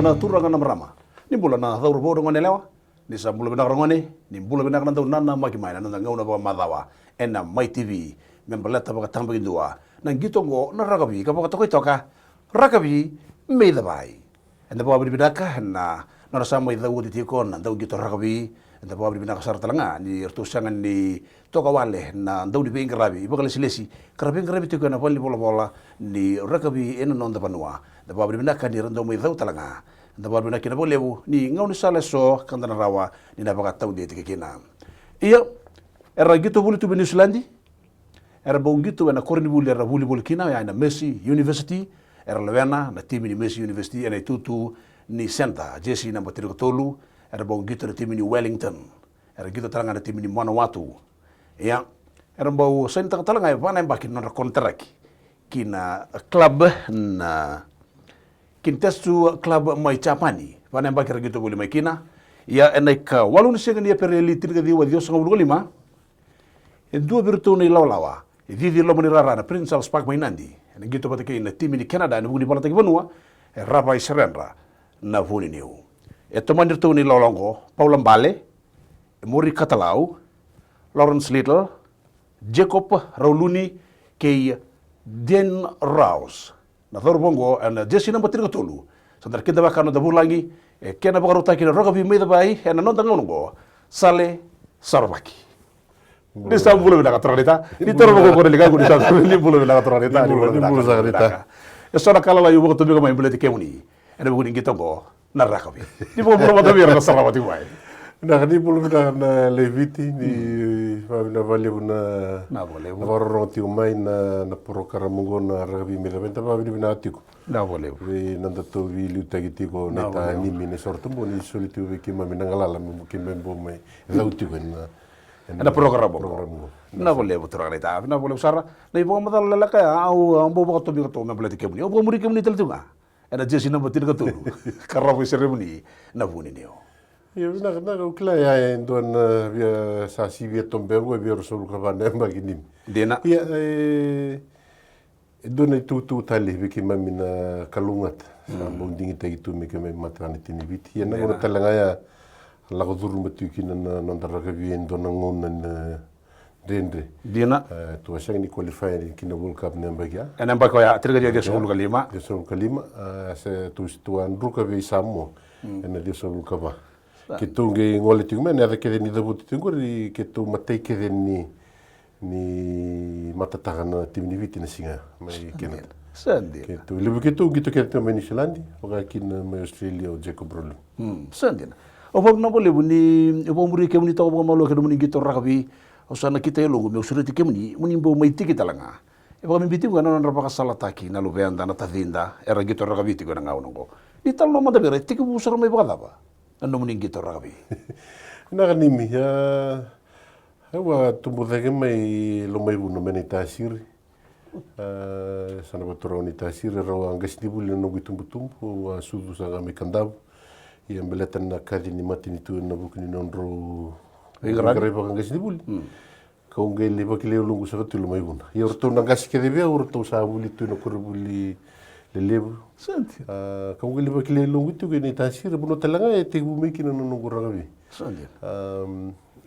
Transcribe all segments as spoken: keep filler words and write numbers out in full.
Na turaga na marama, ni bula na cauravou, ragone yalewa. Ni sa bula vinaka ragone, ni bula vinaka na dau nanamaki mai na noda gauna vakamacawa ena Mai T V, me baleta vakatabakidua na qito oqo na rakavi ka vakatokai toka, rakavi me icavai. Eda vakavinavinaka ena nodra sa mai cau oti tiko na dauqito rakavi. Eda vakavinavinaka sara tale ga ni ratou sega ni toka wale na dau ni veiqaravi vakalesilesi ka ra veiqaravi tiko ena valenivolavola ni rakavi ena noda vanua. Eda vakavinavinaka ni ra dau mai cau tale ga. Eda vakavinavinaka kina vakalevu ni gaunisala eso ka da na rawa ni na vakataudeitaki kina. Ia, era qito voli tu mai Niusiladi. Era bau qito ena koronivuli era vuli voli kina, oya na Mercy University. Era lewena na timi ni Mercy University ena itutu ni center, jersey naba tinikatolu. Era bau qito ena timi ni Wellington. Era qito tale ga ena timi ni Manawatu. Ia, era bau sainitaka tale ga e va na yabaki na nodra konitaraki ki na club na Kintetsu Club mai Japani. Va na yabaki era qito voli mai kina. Ia, ena ikawalu ni siga ni Epereli, tinikaciwa ciwasagavulu ka lima, e dua vei iratou na ilawalawa e cici e loma ni rara na Prince Charles Park mai Nadi, ena qito vata kei na timi ni Canada ena vuku ni valataki vanua, e Ravai Seredra Navuniniu. E tomani iratou na ilawalawa oqo: Paula Bale, e Mori Katalau, Lawrence Little, Jacob Rauluni kei Dan Rouse. Na cauravou oqo ena jersey naba tinikatolu. Sa da na kidavaka na noda vulagi e kena vakarautaki na rakavi me icavai ena noda gauna oqo, Sale Sarovaki. Ni sa bula vinaka turaga naita. Ni toro vakaukauwa na ligaqu, ni sa ni bula vinaka turaga naita, ni bula vinaka turaga naita. E so na ka lalai au vakatubika mai me baleti kemuni ena vuku ni qito oqo na rakavi. Ni vakabula vata vei ira na sarava tiko mai. Na ka ni bula vinaka na lai Viti, ni vakavinavinaka vakalevu na vakarorogo tiko mai na porokaramu oqo na rakavi me icavai. Da vakavinavinaka tiko. Vinaka vakalevu. Vei na datou veiliutaki tiko na ita Nimi na Soro Tabu ni soli tiko vei keimami na galala me keimami bau mai cau tiko ena ena porokaramu oqo. Vinaka vakalevu turaga naita, vinaka vakalevu sara. Na ivakamacala lekaleka ya au bau vakatubika tu me baleti kemuni. Au vakamuri kemuni tale tiko ga ena jersey naba tinikatolu ka Ravai Seredra Navuniniu. Io, vinaka, vinaka, au kila ya e dua na via sa sivia tobe oqo e via ruasagavulu ka va na yabaki Nimi. Dina. Ia, e dua na itukutuku tale vei keimami na kalougata sa bau digitaki tu me keimami mataka na tini Viti. Ia na gauna tale ga ya lako curuma tiko kina na noda rakavi e dua na gauna na dredre. Dina. E tu a sega ni qualify ki na World Cup na yabaki ya. Ena yabaki oya, tinikaciwa ciwasagavulu ka lima. Ciwasagavulu ka lima, a se tu, tu a druka vei Samoa ena ciwasagavulu ka va. Keitou qai gole tiko mai na yaca kece ni cavuti tiko qori, keitou matai kece ni ni matataka na timi ni Viti na siga mai Canada. Sa dina. Keitou, levu keitou qito kece tiko mai Niusiladi, vaka kina mai Australia o Jacob Rolu. Sa dina. Au vakavinavinaka vakalevu ni au vakamuri kemuni toka vakamalua kei na nomuni qito rakavi. Au sa nakita e yaloqu meu sureti kemuni mo ni bau mai tiki tale ga. E vakabibi tiko ga na nodra vakasalataki na luveda, na tacida era qito rakavi tiko ena gauna oqo. Ni talanoa mada vei ira, e tekivu sara mai vakacava na nomuni qito rakavi? Vinaka Nimi, a Au a tubu cake mai Lomaivuna mai Naitasiri. A, sa na vaturaga o Naitasiri, rau a qasenivuli na noqu itubutubu, au a sucu saka mai Kadavu. Ia baleta na kaci ni matanitu ena vuku ni nodrau veiqaravi vakaqasenivuli. Kau qai lai vakilai yaloqu saka tu i Lomaivuna. Ia o ratou na qase kece vei au, o ratou sa vuli tu ena koronivuli lelevu. Sa dina. A, kau qai lai vakilai yaloqu tiko i Naitasiri, vanua tale ga e tekivu mai kina na noqu rakavi. Sa dina. A,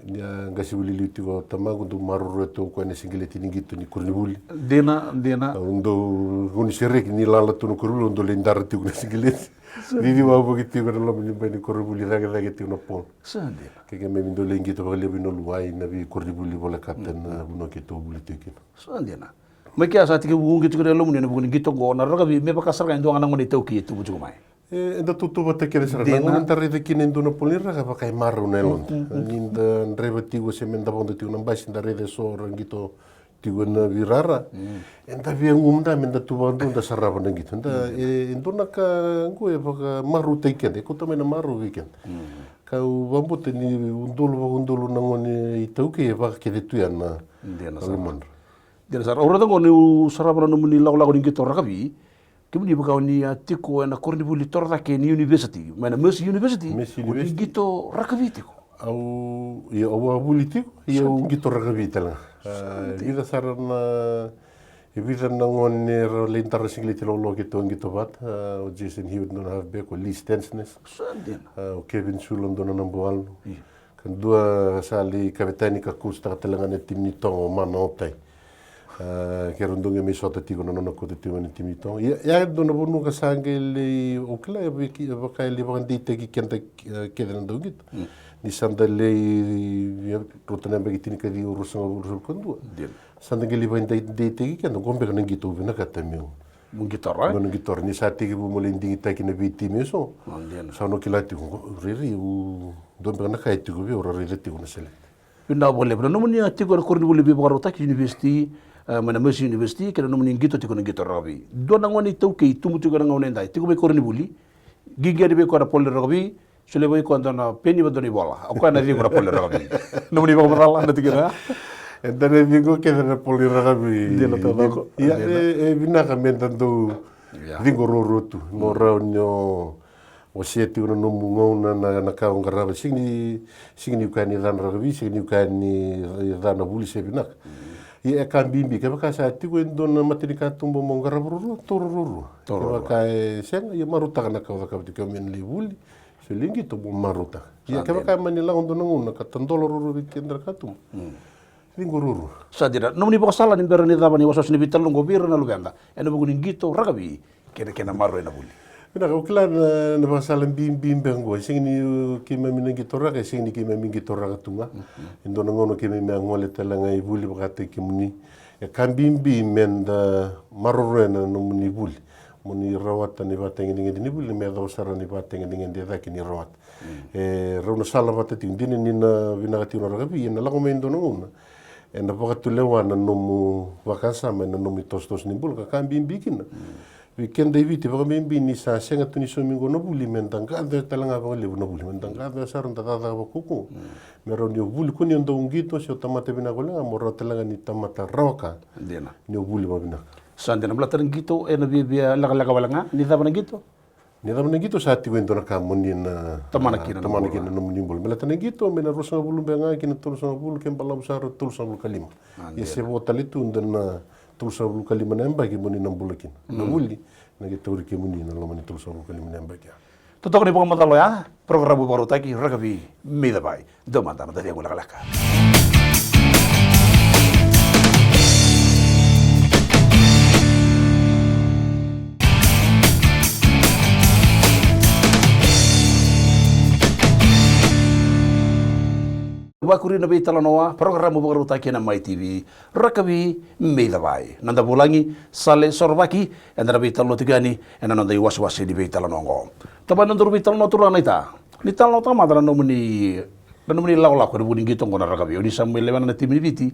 ni a qasenivuli liu tiko o tamaqu, dau maroroya tu o koya na siqeleti ni qito ni koronivuli. Dina, dina. Au dau, au ni sereki ni lala tu na koronivuli, au dau lai dara tiko na siqeleti. Sa dina. Cici wavoki tiko ena loma ni bai ni koronivuli, cakecake tiko na polo. Sa dina. Ke keimami dau lai qito vakalevu i Naluwai, na veikoronivuli volekata na vanua keitou vuli tiko kina. Sa dina. Mai kea sa tekivu uqeti tiko na yalomuni ena vuku ni qito oqo na rakavi, me vaka sara ga e dua ga na gone iTaukei e tubu tiko mai. E, eda tautauvata kece sara. Dina. Na gauna da raica kina e dua na polo ni rakavi vaka e marau na yaloda. Ni da draiva tiko se me da vodo tiko na basi, da raica eso ra qito tiko ena veirara. Eda via gumada me da tu vakadua da sarava na qito. Da, e, e dua na ka oqo e vakamarautaki keda, e kauta mai na marau vei keda. Kau vakabauta ni udolu vakaudolu na gone iTaukei e vaka kece tu ya na lomadra. Dina sara. Au raica oqo niu sarava na nomuni lakolako ni qito rakavi. Kemuni vaka oni a tiko ena koronivuli torocake ni university, mai na Mercy University. Mercy University. Oni qito rakavi tiko. Au, io, au a vuli tiko, ia au qito rakavi tale ga. A, vica sara na E vica na gone era lai dara na sikileti lawalawa keitou a qito vata, a, o Jason Hewitt dua na halfback, o Lee Stensnes. Sa dina. A, o Kevin Sula dua na naba walu. Io. Ka dua sa lai kavetani ka coach taka tale ga na timi ni Toga, o Mana Otai. A, keirau dau qai mai sota tiko na nona kauta tiko na timi ni Toga. Ia, ia e dua na vanua ka sa qai lai, au kila e vaka, e vaka e lai vakadeitaki keda, e, kece na dauqito. Mm. Ni sa da lai, e, rauta na yabaki tinikaciwa, ruasagavulu, ruasagavulu ka dua. Dina. Sa da qai lai vakadeitaki keda, qo beka na qito au vinakata meu, meu qito rawa. Meu na qito rawa. Ni sa tekivu meu lai digitaki na veitimi eso. A, dina. Sa na kila tiko qo, rairai, au, dua beka na ka e tiko vei au, au raica tiko na select. Vinaka vakalevu. Na nomuni a tiko ena koronivuli veivakarautaki, university, e, mai na Mercy University, kei na nomuni qito tiko na qito rakavi. Dua na gone iTaukei tubu tiko ena gauna edai, tiko mai koronivuli, qiqi yani vei koya na polo ni rakavi, solia vei koya dua na peni, va dua na ivola. O koya na ciqu na polo ni rakavi. Nomuni vakamacala na tikina ya? Eda na ciqu kece na polo ni rakavi. Dina taucoko. Ia, dina. E, e vinaka meda dau, ia, ciqu ruarua tu. Mm. Mo rawa ni o, o share tiko na nomu gauna, na, na ka o qarava. Sega ni, sega ni o kaya ni ca na rakavi, sega ni o kaya ni ca na vuli se vinaka. Mm. Ia e ka bibi, kevaka sa tiko e dua na matanikatuba mo qarava ruarua, taura ruarua. Taura ruarua. Kevaka e sega, ia marautaka na ka o cakava tiko, ke o mai na lai vuli, se lai qito mo marautaka. Ia, sa dina, kevaka e mani lako dua na gauna ka tadola ruarua vei keda na katuba. Mm. Ciqu ruarua. Sa dina. Nomuni vakasala ni bera ni cava na iwasewase ni veitalanoa oqo vei ira na luveda ena vuku ni qito rakavi kei na, kei na maroroi na vuli. Vinaka, au kila na, na vakasala bibi beka oqo. E sega ni, e, keimami na qito rakavi, e sega ni keimami qito rakavi tu ga. Mhm. E dua na gauna keimami a gole tale ga i vuli vakataki kemuni. E ka bibi meda maroroya na nomuni vuli. Mo ni rawata na ivakatagedegede ni vuli, me yacova sara na ivakatagedegede e cake ni rawata. Mm. E rau na sala vata tiko, dina ni na vinaka tiko na rakavi, ia na lako mai e dua na gauna ena vakatulewa na nomu vakasama ena nomu itosotoso ni bula, ka ka bibi kina. Mm. Vei keda i Viti, vakabibi ni sa sega tu ni saumi qo na vuli, meda qacea tale ga vakalevu na vuli, meda qacea sara, da cakacaka vakaukauwa. Mm. Me rawa ni o vuli, kua ni o dau qito se o tamata vinaka wale ga, mo rawa tale ga ni tamata rawa ka. Dina. Ni o vuli vakavinaka. Sa dina. Baleta na qito ena viavia lekaleka wale ga. Ni cava na qito? Ni cava na qito, sa tiko e dua na ka mo ni na tomana kina, tomana kina na nomuni bula. Baleta na qito mai na ruasagavulu beka ga ki na tolusagavulu, ke balavu sara tolusagavulu ka lima. A, dina. Ia se vo tale tu dua na tolusagavulu ka lima na yabaki mo ni na bula kina. Na, mm, vuli na qai tauri kemuni na loma ni tolusagavulu ka lima na yabaki. Totoka ni vakamacala oya, porokaramu vakarautaki Rakavi Me Cavai. Dua mada na cegu lekaleka. Vakuri na veitalanoa, porokaramu vakarautaki ena Mai T V, Rakavi Me Cavai. Noda vulagi, Sale Sorovaki, eda na veitalanoa tiko yani ena noda iwasewase ni veitalanoa oqo. Taba na nodaru veitalanoa, turaga naita. Ni talanoataka mada na nomuni, na nomuni lakolako ena vuku ni qito oqo na rakavi. O ni sa mai lewena na timi ni Viti,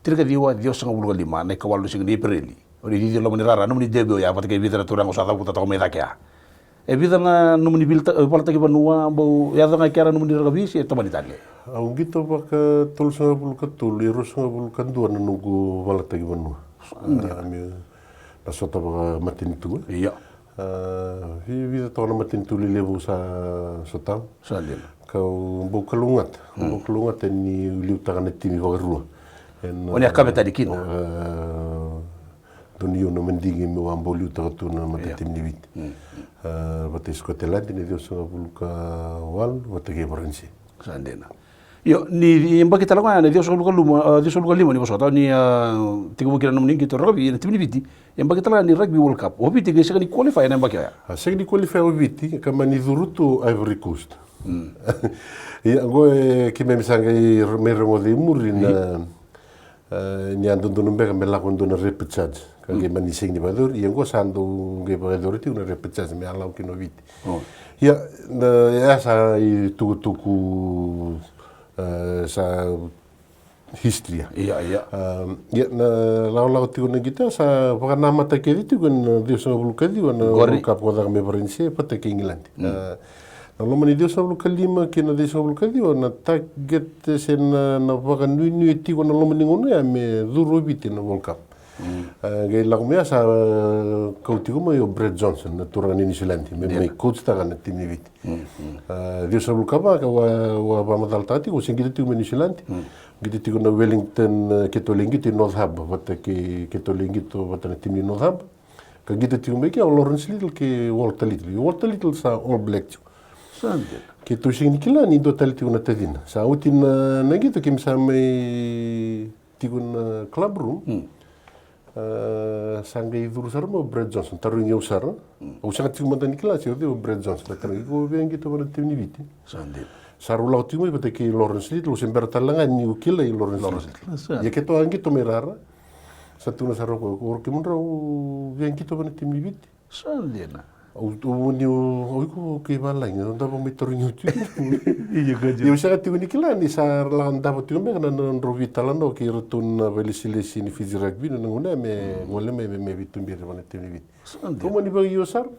tinikaciwa ciwasagavulu ka lima, na ikawalu ni siga ni Epereli. O ni cici loma ni rara, nomuni debut oya vata kei vica na turaga au sa cavuta toka mai cake ya. E vica na nomuni vilata-, e, valataki vanua bau yaco ga kea na nomuni rakavi se tomani tale? Au qito vaka tolusagavulu ka tolu, e ruasagavulu ka dua na noqu valataki vanua. Mm. A, me na sota vakamatanitu, e? Ia. A, vi-, vica toka na matanitu lelevu sa sotava. Sa dina. Kau bau kalougata. Mm. Bau kalougata ni liutaka na timi vakarua. Ena, o ni a kavetani kina? A, donu io na madigi meu a bau liutaka tu na matatimi ni Viti. Mm. A, vata kei Scotland, na ciwasagavulu ka walu, vata kei Varanise. Sa dina. Io, ni yabaki tale ga ya na ciwasagavulu ka lima, a, ciwasagavulu ka lima ni vosota, ni, a, tekivu kina na nomuni qito rakavi ena timi ni Viti, yabaki tale ga ni Rugby World Cup. O Viti qai sega ni qualify ena yabaki oya. A, sega ni qualify o Viti, ka mani curu tu Ivory Coast. Mm. Ia, oqo e keimami sa qai mai rogoca i muri na, e, ni a dodonu beka me lako dua na repechage. Ka qai mani sega ni vakayacori, ia oqo sa dau qai vakayacori tiko na repechage me a lako kina o Viti. O. Ia, na, ya sa itukutuku, e, sa history ya. Ia, ia. Am, ia, na lakolako tiko na qito sa vakanamata kece tiko ena ciwasagavulu ka ciwa na World Cup ko caka mai Varanise vata kei Igiladi. Mm. A, na loma ni ciwasagavulu ka lima kei na ciwasagavulu ka ciwa na target se na, na vakanuinui tiko na loma ni gauna ya me curu o Viti ena World Cup. Mm. A, qai lako mai ya sa, a, kau tiko mai o Brad Johnson, na turaga ni Niusiladi, me mai coach taka na timi ni Viti. A, ciwasagavulu ka va, ka au a vakamacalataka tiko, au se qito tiko mai Niusiladi. Qito tiko na Wellington, a, keitou lai qito i North Harbour, vata kei, keitou lai qito vata na timi ni North Harbour. Ka qito tiko mai kea o Lawrence Little kei Walter Little. O Walter Little sa All Black tiko. Keitou sega ni kila ni dua tale tiko na tacina. Sa oti na, na qito keimami sa mai tiko na club room. A, sa qai curu sara mai o Brad Johnson, tarogi au sara. Au sega tiko mada ni kila se o cei o Brad Johnson, ka tarogi, iko via qito vata na timi ni Viti? Sa rau lako tiko mai vata kei Lawrence Little, au se bera tale ga niu kilai Lawrence Little. Ia keitou a qito mai rara. Sa tukuna sara o koya, o kemudrau via qito vata na timi ni Viti? Sa dina. Au, au, ni, au, au iko kei valagi, au dava mai tarogi au tiko. Ia au sega tiko ni kila ni sa la dava tiko beka na nodrau veitalanoa kei iratou na vailesilesi ni Fiji Rugby na gauna ya me gole mai me, me veituberi vata na timi ni Viti. Sa dina. Au mani vakaio sara.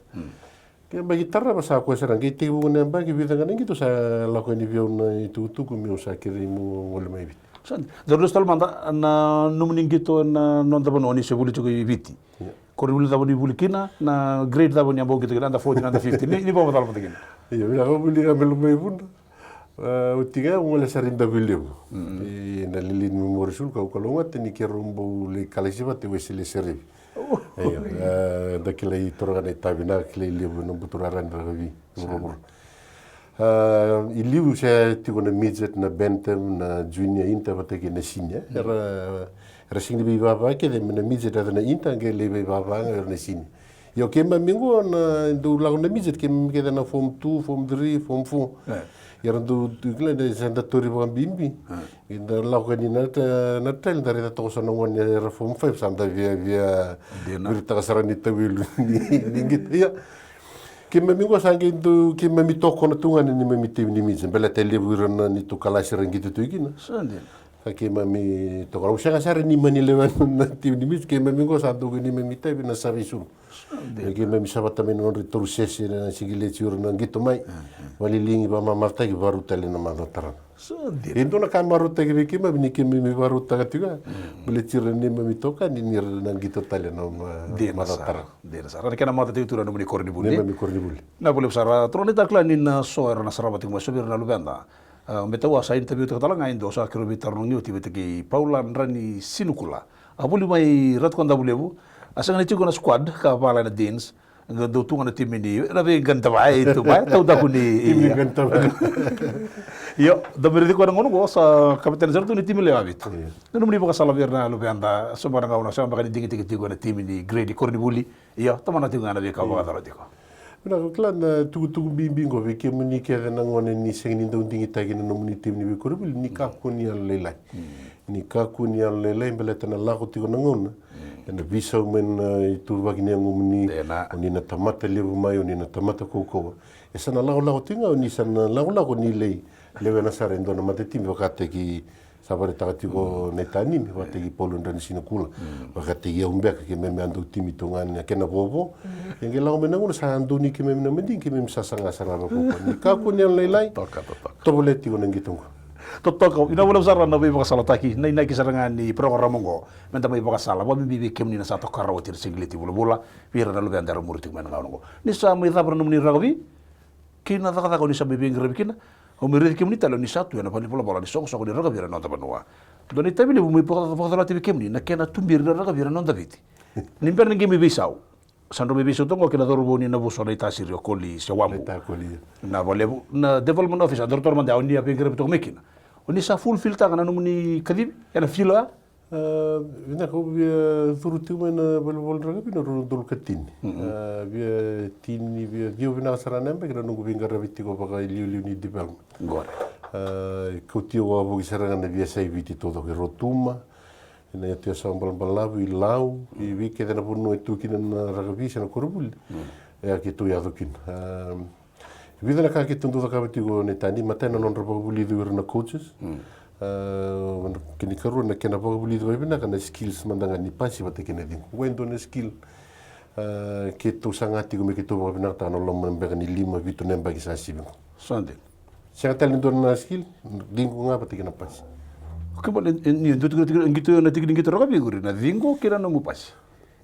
Ke baki tarava sa koya sara, qai tekivu na yabaki, vica ga na qito sa lako yani vei au na itukutuku meu sa kerei meu gole mai Viti. Sa dina. Dou lesu tale mada na nomuni qito ena noda vanua ni se vuli tiko i Viti. Koronivuli cava ni vuli kina, na grade cava ni a bau qito kina, under fourteen, under fifteen. Ni, ni vakamacala mada kina. Io, vinaka, au vuli ga mai Lomaivuna. A, oti ga au gole sara i Davuilevu. I na Lelean Memorial School, ka au kalougata ni keirau bau lai kalasi vata e Wesele Serevi. Io, a, da kilai turaga na itavi, na kilai levu ena buturara ni rakavi. Vuravura. A, i liu sa tiko na midget, na bantam, na junior, inter vata kei na senior. Era, era sega ni veivava kece mai na midget, era na inter, qai lai veivava ga era na senior. Io, keimami qo na dau lako na midget, keimami kece na form two, form three, form four. Era dau tu kila ni sa da tauri vakabibi. Eda lako yani na tra-, na trail, da raica toka so na gone era form five, sa da via, via viritaka sara ni tauwelu ni, ni qito. Ia. Keimami qo sa qai dau, keimami tokona tu ga na neimami timi ni midget. Baleta e levu ira na neitou kalasi era qito tu kina. Sa dina. Sa keimami tokona. Au sega sara ni mani lewena na timi ni midget, keimami qo sa dau qai neimami itavi na sara isulu. Sa dina. Keimami savata mai na nodra itaurusese, na sigileti, ira na qito mai. Vakaliligi, vakamamadataki, vakarau tale na macawa tarava. Sa dina. E dua na ka e marautaki vei keimami ni keimami vakarautaka tiko ya. Baleti ira na neimami itokani ni ra na qito tale na ma-, macawa tarava. Dina sara. Na kena mata tiko tu na nomuni koronivuli. Neimami koronivuli. Vinaka vakalevu sara. Turaga, ni da kila ni na so era na sarava tiko mai, so vei ira na luveda. A, baleta au a sa interview-taka tale ga e dua, au sa keirau veitarogi oti vata kei Paula Dranisinikula. A vuli mai Ratu Kadavulevu. A sega ni tiko na squad ka vala na Deans. Qai dau tu ga na timi ni, na veiqanitavai tu mai, taudaku ni timi ni qanitavai. Io, da mai raici koya na gauna qo sa kapiteni sara tu ni timi lewe vitu. Io. Na nomuni vakasala vei ira na luveda, so beka na gauna, sega beka ni digitaki tiko na timi ni grade koronivuli. Io, tomana tiko ga na veika vakacala tiko. Vinaka, au kila na tukutuku bibi qo vei kemuni kece na gone ni sega ni dau digitaki na nomuni timi ni veikoronivuli, ni kakua ni yalolailai. Ni kakua ni yalolailai, baleta na lako tiko na gauna. Ena veisau mai na ituvaki ni yagomuni. Dina. O ni na tamata levu mai, o ni na tamata kaukauwa. E sa na lakolako tiko ga, o ni sa na lakolako ni lai lewena sara e dua na matatimi vakataki sa vakaraitaka tiko na itanimi, vakataki Paula Dranisinikula, vakataki au beka, keimami a dau timi tu ga na kena vovo. E qai lako mai na gauna sa donu i keimami na madigi, keimami sa saga sara na kaukaua. Ni kakua ni yalolailai. Toka, toka. Tovolea tiko na qito qo. Totoka, vinaka vakalevu sara na veivakasalataki, na inaki sara ga ni porokaramu oqo. Meda mai vakasala, vakabibi vei kemuni na sa toka rawa oti na sigileti vulavula, vei ira na luveda era muri tiko mai na gauna oqo. Ni sa mai cava na nomuni rakavi, kei na cakacaka o ni sa mai veiqaravi kina, au mai raici kemuni tale o ni sa tu ena valenivolavola ni soqosoqo ni rakavi ena noda vanua. Dua na itavi levu meu vaka-, vakacolati vei kemuni na kena tuberi na rakavi ena noda Viti. Ni bera ni qai mai veisau. Sa drau mai veisau toka qo kei na cauravou ni Navuso, na itasiri o Koli Sewamu. Na ita Koli, io. Na vakalevu, na development officer, daru taura mada ya, o ni a veiqaravi toka mai kina. O ni sa fulfill-taka na nomuni kacivi ena filo ya? A, vinaka, au via curu tiko mai na valenivolavola ni rakavi ena rua na udolu ka tini. A, via tini, via ciwa vinaka sara na yabaki na noqu veiqaravi tiko vakailiuliu ni development. Qori. A, kauti au wavoki sara ga na veiyasai Viti taucoko, i Rotuma, ena yatu yasawa balabalavu, i Lau, i vei kece na vanua e tu kina na rakavi se na koronivuli. E a keitou yaco kina. A, vica na ka keitou dau cakava tiko na itani, matai na nodra vakavulici o ira na coaches. A, kena ikarua na kena vakavulici vakavinaka na skills mada ga ni pasi vata kei na ciqu. Qo e dua na skill. A, keitou saga tiko me keitou vakavinakataka na loma beka ni lima, vitu na yabaki sa sivi qo. Sa dina. Sega tale ni dua na skill, ciqu ga vata kei na pasi. Ke bale, e, ni dua tiko, tiko, qito, na tiki ni qito rakavi qori, na ciqu kei na nomu pasi.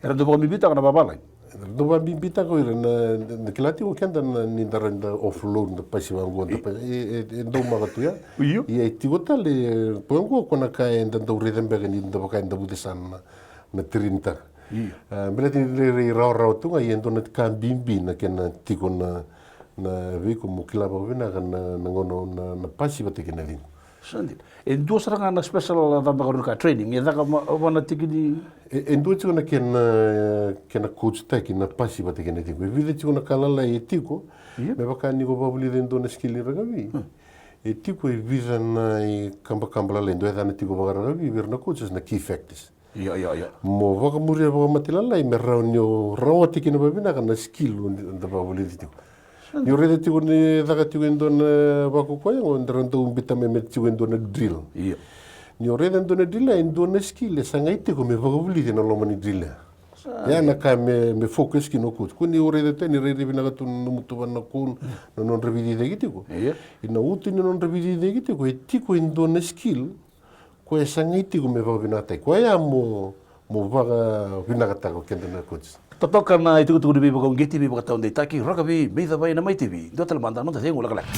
Era dau vakabibitaka na vavalagi. Era dau vakabibitaka o ira na, na kila tiko keda na ni da rai da offload, da pasi vaqo, da pasi, e, e, e dau maka tu ya. Io. Ia e tiko tale, e, koya oqo ko na ka eda dau raica beka ni da vaka eda vucesa na, na tirinitaka. Io. A, baleta ni rairai rawarawa tu ga, ia e dua na ka bibi na kena tiko na, na veika mo kila vakavinaka na, na gauna na, na pasi vata kei na ciqu. Sa dina. E dua sara ga na special caba ka rau na ka training, e caka ma, va na tiki ni. E, e dua tiko na kena, kena coach taki na pasi vata kei na ciqu. E vica tiko na ka lalai e tiko, io, me vaka ni ko vakavulica e dua na skill ni rakavi. Hmm. E tiko e vica na ikabakaba lalai, dua e cana tiko vakarakavi, vei ira na coaches na key factors. Io, io, io. Mo vakamuria vakamatailalai me rawa ni o rawati kina vakavinaka na skill o da vakavulici tiko. Ni o raica tiko ni caka tiko e dua na vakakoya, o da ra dau bita mai me tiko e dua na drill. Io. Ni o raica e dua na drill, e dua na skill e sagai tiko me vakavulici ena loma ni drill. Sa. Ya na ka me, me focus kina o coach. Ko ni o raica tani, rairai vinaka tu na nomu tuvana na kona, na nodra veiciciyaki tiko. Io. Ina utu ni nodra veiciciyaki tiko, e tiko e dua na skill. Koya e sagai tiko me vakavinakataki. Koya mo, mo vakavinakataka o keda na coaches. Totoka na itukutuku ni veivakauqeti, veivakataudeitaki, rakavi, me icavai na Mai T V. Dua tale mada, noda cegu lekaleka.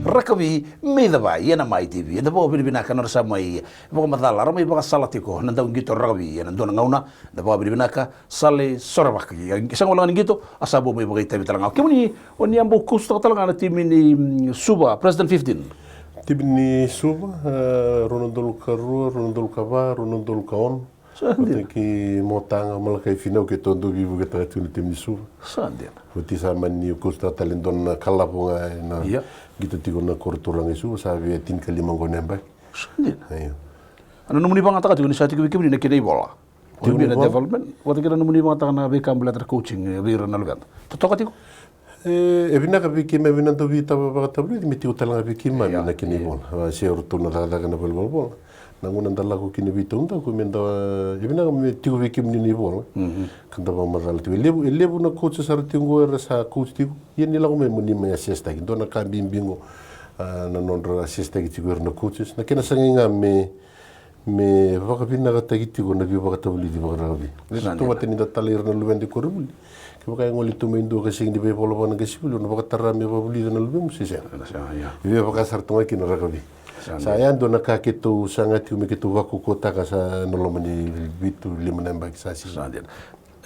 Rakavi, me icavai, ena Mai T V. Eda vakavinavinaka na nodra sa mai vakamacala, ra mai vakasala tiko na dauqito rakavi ena dua na gauna, na vakavinavinaka, Sale Sorovaki. Ia, sega walega ni qito, a sa bau mai vakaitavi tale ga. Kemuni, o ni a bau coach taka tale ga na timi ni, mm, Suva, President fifteen. Timi ni Suva, e, rua na udolu ka rua, rua na udolu ka va, rua na udolu ka ono. Sa dina. Vata kei Motaga, Malakai Finau, keitou dau veivuketaka tiko na timi ni Suva. Sa dina. Oti sa mani coach taka tale dua na kalavo ga ena, ia, qito tiko na koro turaga e Suva, sa via tinikalima qo na yabaki. Sa dina. Io. A na nomuni vagataka tiko ni sa tiko vei kemuni na kena ivola. O tiko ni na ivola. Development, vata kei na nomuni vagataka na veika baleta na coaching, e, vei ira na luveda. Totoka tiko? E, e vinaka vei keimami na dau veitava vakatavulici me tiko tale ga vei keimami, ia, na kena, ia, ivola. A, se o ratou na cakacaka na valenivolavola. Na gauna da lako kina veitaudaku me da, e vinaka me tiko vei kemuni na ivola. Mhm. Ka da vakamacala tiko. E levu, e levu na coaches sara tiko qo era sa coach tiko. Ia ni lako mai mo ni mai assess taki. Dua na ka bibi qo, a, na nodra assess taki tiko ira na coaches. Na kena sagai ga me me vakavinakataki tiko na veivakatavulici vakarakavi. Sa dina. Tauvata ni da talai ira na luveda i koronivuli. Kevaka e gole tu mai dua ka sega ni veivola vaka na qasenivuli, o na vakatara me vakavulica na luvemu se sega? Sa, ia. E via vaka sara tu ga kina rakavi. Sa dina. Sa ya dua na ka keitou saga tiko me keitou vakaukauataka sa na loma ni vitu, lima na yabaki sa siga. Sa dina.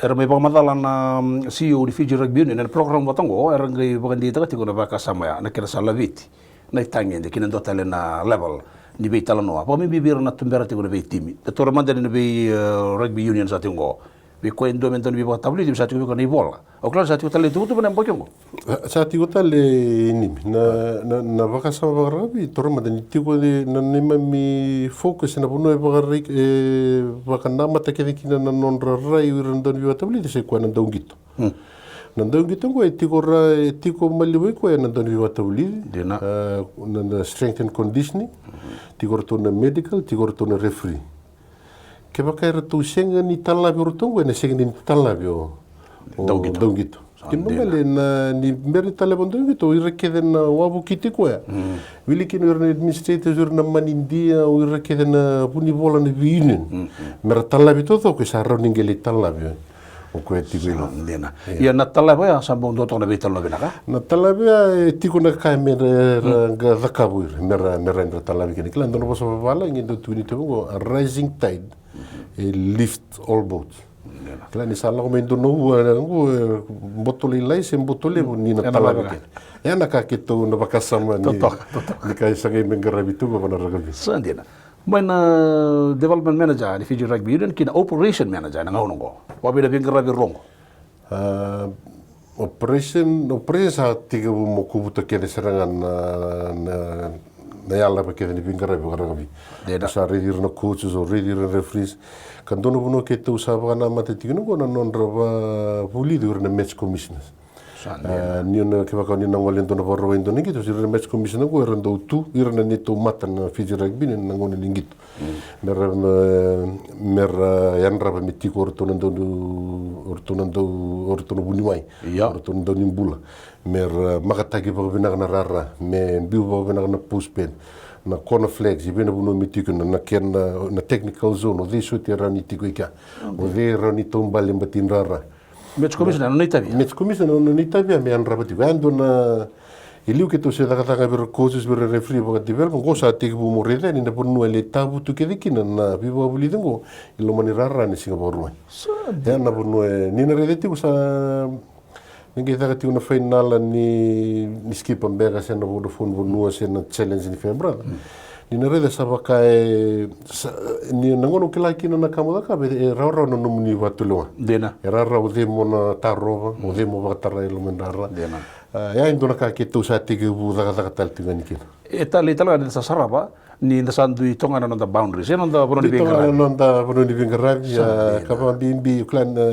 Era mai vakamacala na, mm, C E O ni Fiji Rugby Union ena program vata oqo, era qai vakadeitaka tiko na vakasama ya, na kena sa laveti na itagede ki na dua tale na level ni veitalanoa. Vakabibi vei ira na tubera tiko na veitimi. Da taura mada na vei, e, rugby union sa tiko oqo. Vei koya e dua me dau ni veivakatavulici, sa tiko vei koya na ivola. Au kila sa tiko tale e tuvatuva na yabaki oqo. Sa, sa tiko tale i Nimi. Na, na, na vakasama vakarakavi, taura mada ni tiko na, na neimami focus ena vanua e vakarai, e vakanamata kece kina na nodra rai o ira na dau ni veivakatavulici, sa i koya na dauqito. Hmm. Na dauqito oqo e tiko ra, e tiko maliwai koya na dau ni veivakatavulici. Dina. A, na, na strength and conditioning. Mhm. Tiko ratou na medical, tiko ratou na referee. Kevaka e ratou sega ni talavi o ratou oqo, ena sega ni talavi o, o dauqito. Dauqito. Sa dina. Kena ibalebale na, ni bera ni talavi o dauqito, o ira kece na wavokiti koya. Mm. Wili kina o ira na administrators, o ira na manidia, o ira kece na vunivola na vei union. Mm, mm. Me ra talavi taucoko, e sa rawa ni qai lai talavi o koya tiko i loma. Sa dina. Ia. Ia na talavi oya sa bau dua toka na veitalanoa vinaka? Na talavi oya e tiko na ka me ra, ra, mm, qai cakava o ira, me ra, me ra, me ra talavi kina. Kila, dua na vosa vavalagi e dau tukuni tiko oqo, a rising tide, mm-hmm, e lift all boats. Dina. Kila ni sa lako mai dua na ua, e, boto lailai se boto levu, mm, ni na talavi kece. Ena ka keitou na vakasama ni, totoka, totoka, ni ka e sagai me qaravi tu vaka na rakavi. Sa dina. Mai na development manager ni Fiji Rugby Union ki na operation manager ena gauna oqo. Vakaevei na veiqaravi rua oqo? A, operation, operation sa tekivu mo kovuta kece sara ga na, na, na yala kece ni veiqaravi vakarakavi. Dina. Sa raici ira na coaches, o raici ira na referees. Ka dua na vanua keitou sa vakanamata tiko kina oqo na nodra vakavulici o ira na match commissioners. Sa dina. A, ni na kevaka ni na gole e dua na Vakarauwai e dua na qito, o ira na match commissioner qo era dau tu, ira na neitou mata na Fiji Rugby ni na gauna ni qito. Mm. Mera, me, mera yadrava me tiko o ratou na dau, o ratou na dau, o ratou na vuniwai. Ia. O ratou na dau ni bula. Mera makataki vakavinaka na rara, me biu vakavinaka na push pad, na corner flags, i vei na vanua me tiko kina, na kena, na technical zone, o cei soti e rawa ni tiko i kea. Okay. O cei e rawa ni taubale bati rara. Match commissioner na nona itavi. Match commissioner na nona itavi me yadrava tiko. E dua na, i liu keitou se cakacaka vei ira coaches, vei ira referee vakadevelop, qo sa tekivu mo raica yani na vanua e lai tavutu kece kina na veivakavulici qo i loma ni rara ni siga Vakarauwai. Sa dina. E na vanua e, ni na raica tiko sa, ni qai caka tiko na fainala ni, ni Skipper beka se na Vodafone Vanua se na Challenge ni Farebrother. Mm. Ni na raica sa vaka e, sa, ni na gauna o kila kina na ka mo cakava, e rawarawa na nomuni vakatulewa. Dina. E rawarawa o cei mo na tarova, o cei mo vakatara e loma ni rara. Dina. A, ya e dua na ka keitou sa tekivu cakacaka tale tiko yani kina. E talei tale ga ni da sa sarava, ni da sa dui toga na noda boundaries, e noda vanua ni veiqaravi. Dui toga na noda vanua ni veiqaravi, sa dina. Ka vakabibi, o kila na,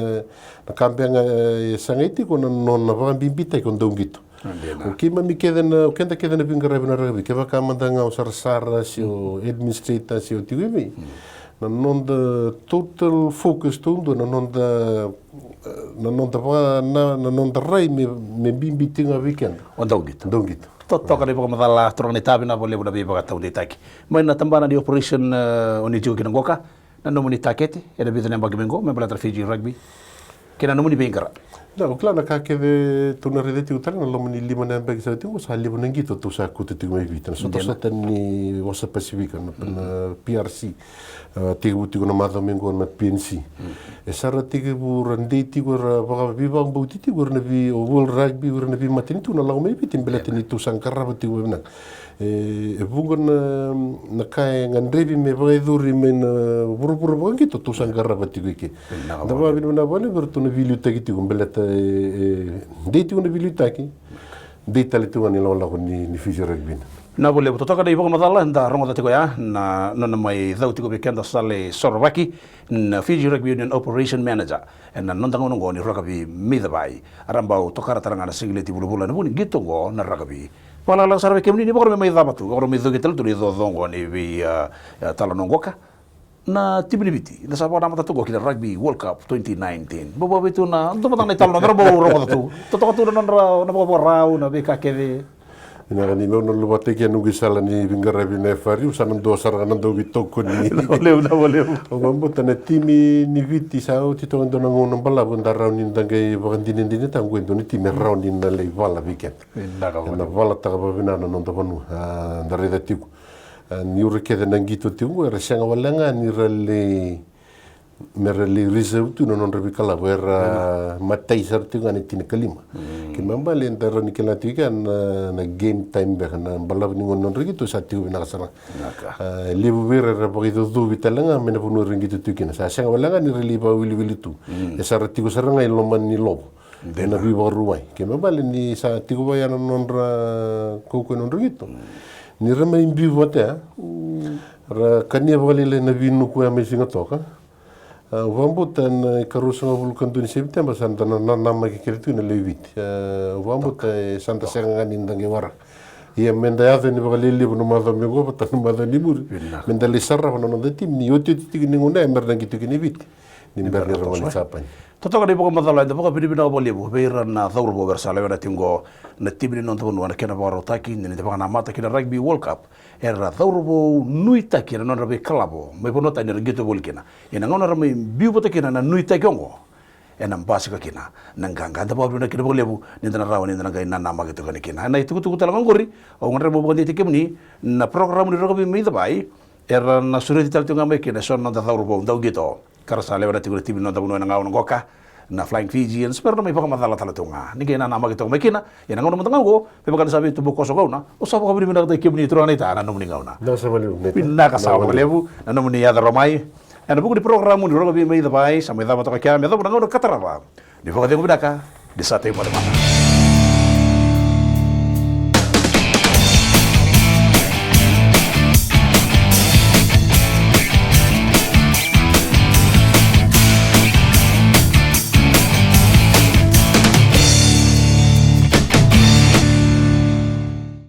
na ka beka ga e sagai tiko na nona vakabibitaki o dauqito. Dina. O keimami kece na, o keda kece na veiqaravi na rakavi, kevaka mada ga o sarasara, se o administrator, se o tiko i vei. Mm. Na noda total focus taudua, na noda, na noda va, na, na noda rai me, me bibi tiko ga vei keda. O dauqito. Dauqito. Totoka na ivakamacala, turaga na itavi, vinaka vakalevu na veivakataudeitaki. Mai na tabana ni operation, e, o ni tiko kina qoka, na nomuni takete ena vica na yabaki mai qo me baleta na Fiji Rugby kei na nomuni veiqaravi. Na, o kila na ka kece tou na raica tiko tale na loma ni lima na yabaki sa oti qo, sa levu na qito tou sa kauta tiko mai Viti. Na sotasota ni Vosa Pasifika, na, na P R C, a, tekivu tiko na macawa mai qo na P N C. E sa ra tekivu ra dei tiko, ra vaka, veivakabauti tiko ira na vei, o World Rugby, ira na veimatanitu na lako mai Viti, baleta ni tou sa qarava tiko vakavinaka. E, e vuqa na, na ka e gadrevi me vakayacori mai na vuravura vakaqito, tou sa qarava tiko i ke. Vinaka vakalevu. Da vakavinavinaka vakalevu vei iratou na veiliutaki tiko, baleta e, e dei tiko na veiliutaki, dei tale tiko ga na ilakolako ni, ni Fiji Rugby. Vinaka vakalevu, totoka na ivakamacala eda rogoca tiko ya, na nona mai cau tiko vei keda Sale Sorovaki, na Fiji Rugby Union Operation Manager ena noda gauna oqo ni rakavi Meicavai. Era bau tokara tale ga na sigileti vulavula ena vuku ni qito oqo na rakavi. Vakalakalaka sara vei kemuni ni vakarau mai cava tu, vakarau mai coki tale tu na icoco oqo ni vei, a, a, talanoa qoka. Na timi ni Viti, da sa vakanamata tu oqo ki na Rugby World Cup twenty nineteen. Bau vakavei tu na, dua mada ga na italanoa, mera bau rogoca tu. Totoka tu na nodra, na vakavakarau, na veika kece. Vinaka, ni meu na luvata eke na noqu isala ni veiqaravi na F R U, sa na dua sara ga na dau veitokoni. Vinaka vakalevu, vinaka vakalevu. Au vakabauta na timi ni Viti sa oti toka e dua na gauna balavu, da rawa ni da qai vakadinadinataka qo e dua na timi e rawa ni na lai vala vei keda. Vinaka vakalevu. Ena valataka vakavinaka na noda vanua. A, da raica tiko. A, ni ura kece na qito tiko qo, era sega wale ga ni ra lai, me ra lai reserve tu na nodra veikalavo, era matai sara tiko ga na tinikalima. Mm. Kena ibalebale da rawa ni kila tiko kea na, na game time beka, na balavu ni gauna nodra qito sa tiko vinaka sara. Vinaka. A, levu vei ira era vakaicocovi tale ga mai na vanua era qito tiko kina. Sa sega wale ga ni ra lai vakawiliwili tu. Mm. E sa ra tiko sara ga i loma ni lovo. Dina. Ena veivakaruwai. Kena ibalebale ni sa tiko vaya na nodra kaukaua, nodra qito. Mm. Ni ra mai biu vata ya. Mm. Ra kania vakalailai na veinuku ya mai Sigatoka. A, au vakabauta na ikaruasagavulu ka dua ni Sepiteba sa da na, na, namaki kece tu na lewe i Viti. A, au vakabauta, e, sa da sega ga ni da qai waraka. Ia me da yaco yani vakalelevu na macawa mai qo vata na macawa ni muri. Vinaka. Me da lai sarava na noda timi ni otioti tiko ni gauna ya me ra na qito kina i Viti. Ni bera ni ra gole i Japani. Totoka na ivakamacala, eda vakavinavinaka vakalevu vei ira na cauravou era sa lewena tiko qo na timi ni noda vanua ena kena vakarautaki ni da vakanamata ki na Rugby World Cup. Era cauravou nuitaki ena nodra veikalavo mai vanua tani era qito voli kina. Ia na gauna era mai biu vata kina na nuitaki oqo, ena basika kina na qaqa. Eda vakavinavinaka kina vakalevu ni da na rawa ni da na qai nanamaki toka yani kina. Ena itukutuku tale ga oqori, au gadreva meu vakadeitaki kemuni na program ni Rakavi Meicavai, era na sureti tale tiko ga mai kina eso na noda cauravou dauqito ka ra sa lewena tiko na timi ni noda vanua ena gauna qoka, na Flying Fijians, me ra na mai vakamacala tale tu ga. Ni qai nanamaki toka mai kina, ia na gauna mada ga oqo, me vaka ni sa veitubukoso gauna, au sa vakavinavinakataki kemuni turaga naita na nomuni gauna. Vinaka saka vakalevu na nomuni yaco rawa mai ena vuku ni program ni Rakavi Meicavai, sa mai cava toka kea me yacova na gauna ka tarava. Ni vakacegu vinaka, ni sa tei mada mada.